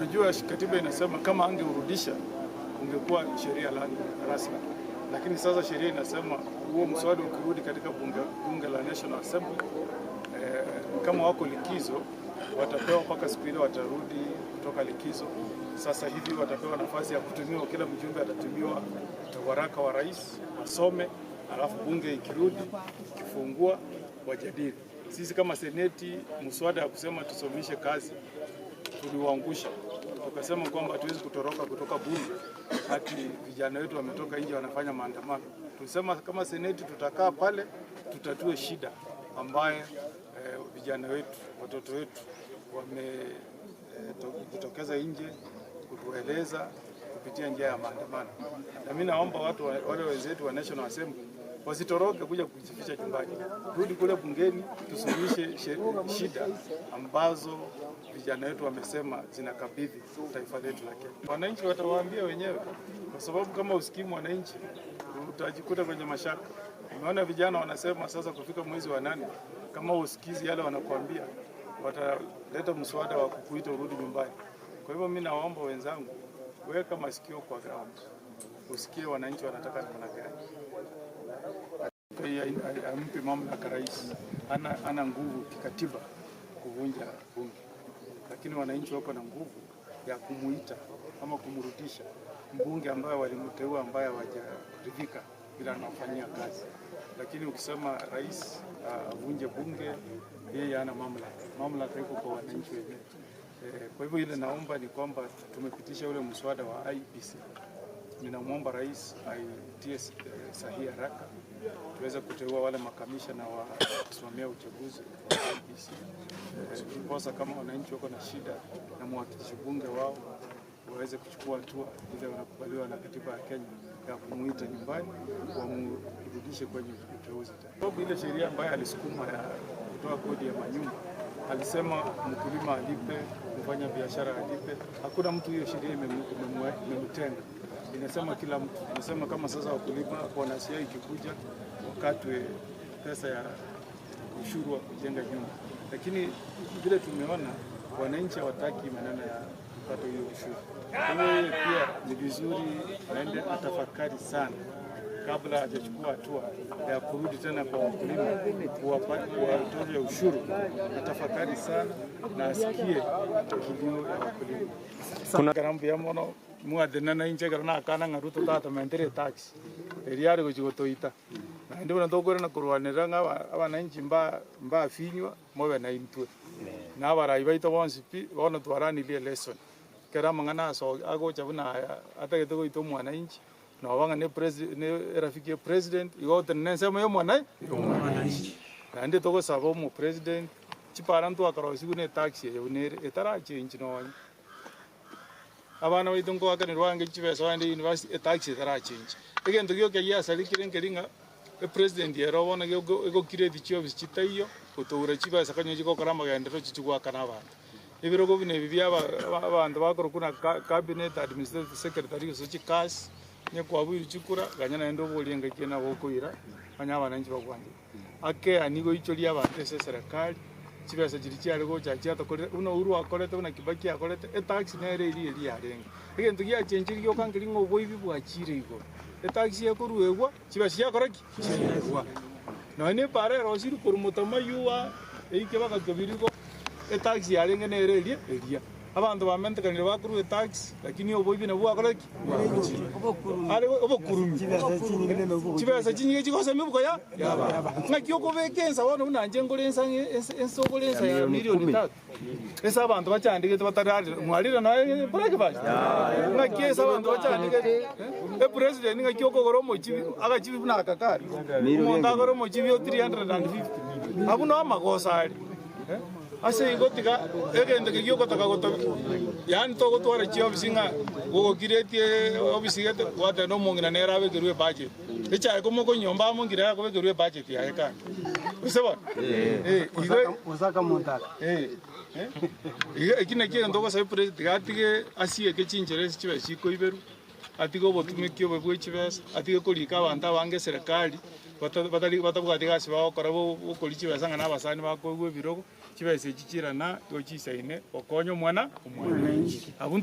Unajua katiba inasema kama angeurudisha ungekuwa sheria rasmi, lakini sasa sheria inasema huo mswada ukirudi katika bunge la National Assembly, kama wako likizo watapewa mpaka siku ile watarudi kutoka likizo. Sasa hivi watapewa nafasi ya kutumiwa, kila mjumbe atatumiwa waraka wa rais wasome, alafu bunge ikirudi ikifungua wajadili. Sisi kama seneti, mswada ya kusema tusomishe kazi tuliuangusha, tukasema kwamba hatuwezi kutoroka kutoka bunge hati vijana wetu wametoka nje wanafanya maandamano. Tulisema kama seneti tutakaa pale tutatue shida ambaye vijana wetu watoto wetu wamejitokeza nje kutueleza kupitia njia ya maandamano. Na mimi naomba watu wale wenzetu wa National Assembly wasitoroke kuja kujificha nyumbani, rudi kule bungeni tusuluhishe shida ambazo vijana wetu wamesema zinakabidhi taifa letu la Kenya. Wananchi watawaambia wenyewe, kwa sababu kama usikii mwananchi utajikuta kwenye mashaka. Umeona vijana wanasema sasa kufika mwezi wa 8 kama usikizi yale wanakuambia, wataleta mswada wa kukuita urudi nyumbani. Kwa hivyo mimi nawaomba wenzangu, weka masikio kwa ground, usikie wananchi wanataka namna gani. Ampe mamlaka rais, ana nguvu kikatiba kuvunja bunge, lakini wananchi wako na nguvu ya kumuita ama kumrudisha mbunge ambaye walimteua ambaye hawajaridhika bila anafanyia kazi. Lakini ukisema rais avunje bunge, yeye hana mamlaka. Mamlaka iko kwa wananchi wenyewe. Kwa hivyo ile naomba ni kwamba tumepitisha ule mswada wa IEBC. Ninamwomba rais aitie sahihi haraka tuweze kuteua wale makamishna wa kusimamia uchaguzi wa IEBC. Ndiposa kama wananchi wako na shida na mwakilishi bunge wao waweze kuchukua hatua ile wanakubaliwa na katiba ya Kenya ya kumuita nyumbani wamrudishe kwenye uteuzi. Sababu ile sheria ambayo alisukuma ya kutoa kodi ya manyumba, alisema mkulima alipe, mfanya biashara alipe. Hakuna mtu hiyo sheria imemtenga. Inasema kila mtu. Inasema kama sasa wakulima wanasia ikikuja wakatwe pesa ya ushuru wa kujenga nyumba, lakini vile tumeona wananchi hawataki maneno ya kupata hiyo ushuru. Kwa hiyo yeye pia ni vizuri aende atafakari sana kabla hajachukua hatua ya kurudi tena kwa wakulima kuwatoza ushuru. Atafakari sana na asikie kilio ya wakulima. Kuna garambu ya mono mwathina inche gara nakana ng'a Ruto tata mentere tax eri ari gochigotoita naende buna tokorana korwanera ng'a abananchi mbafinywa mobe na intwe na abarai baito bonsi pi bono twaranirie lesson kera amang'ana aso agocha buna aya atagete goita omwananchi nobang'a ne president ne rafiki ya president igo otenene ensemo ya omwananchi naende togosaba omo president chipara ntwakarosiwu na etax eye buna ere etarachange nonye abana baitu nkoakanirwa ange chibesa baende university etax etarachange egento gioka giasarikire nkeri ng'a epresident ero bono egokireti chiofisi chitaiyo gotoura chibesa kanya chigokora amagenderero chichigwakana abanto ebirogo buna ebi bia abanto bakorokwa na cabinet administrative secretary gose chikasi nyekwabwire chikura ganya naende oborie ngaki nabo okoira banya abananchi bagwanchire ake nigo ichoria abanto ase eserekari chibesa chiri chiare gocha chiatokorire buna Uhuru akorete buna Kibaki akorete etax nere eri eri yarenge egento giachenchiri giokankeri ng'a oboibi bwachire igoro etax ekoruegwa chibesa chiakora ki chiaregwa nonya na epara erosiri korwa Mutamayua eike bagakebirigo etax yarenge nere eria eria abanto bamentekanire bakorwa etax lakini oboibi nabwo bwakora ki bwagochire are obokurumi chibesa chinyinge chigosema ebuko ya ng'aki okobeka ensa bono buna inche nkore ensa ensa okore ensa ya milioni 3 ase abanto bachandegete batararire mwarire naye breakfast ng'aki ase abanto bachandegete epresident ng'aki okogora omochibi agachibi buna akakari omonto agore omochibi o 350 abwo no amagoso are ase igo tiga egento kegio ogotaka gotobi yaani togotwara chiofisi ng'a gogokiretie ofisi gete gwateba na omong'ina nere abekerwe ebudget echaye komokonyomba amo nkire akobekerwe ebudget yaye kando gose bono igo Osaka Montaka igo eki naki egento ogosaba epresident tiga atige asieke chinchera ase chibe chikoiberwa atige obotumiki obe bwa chibesa atige korika abanto abange eserekari batabwati gasi bagokora bokori chibesa ng'a na abasani bakoigwa ebirogo. Chibesa echi chirana tochisaine okonya omwana omwananchi. Abwo.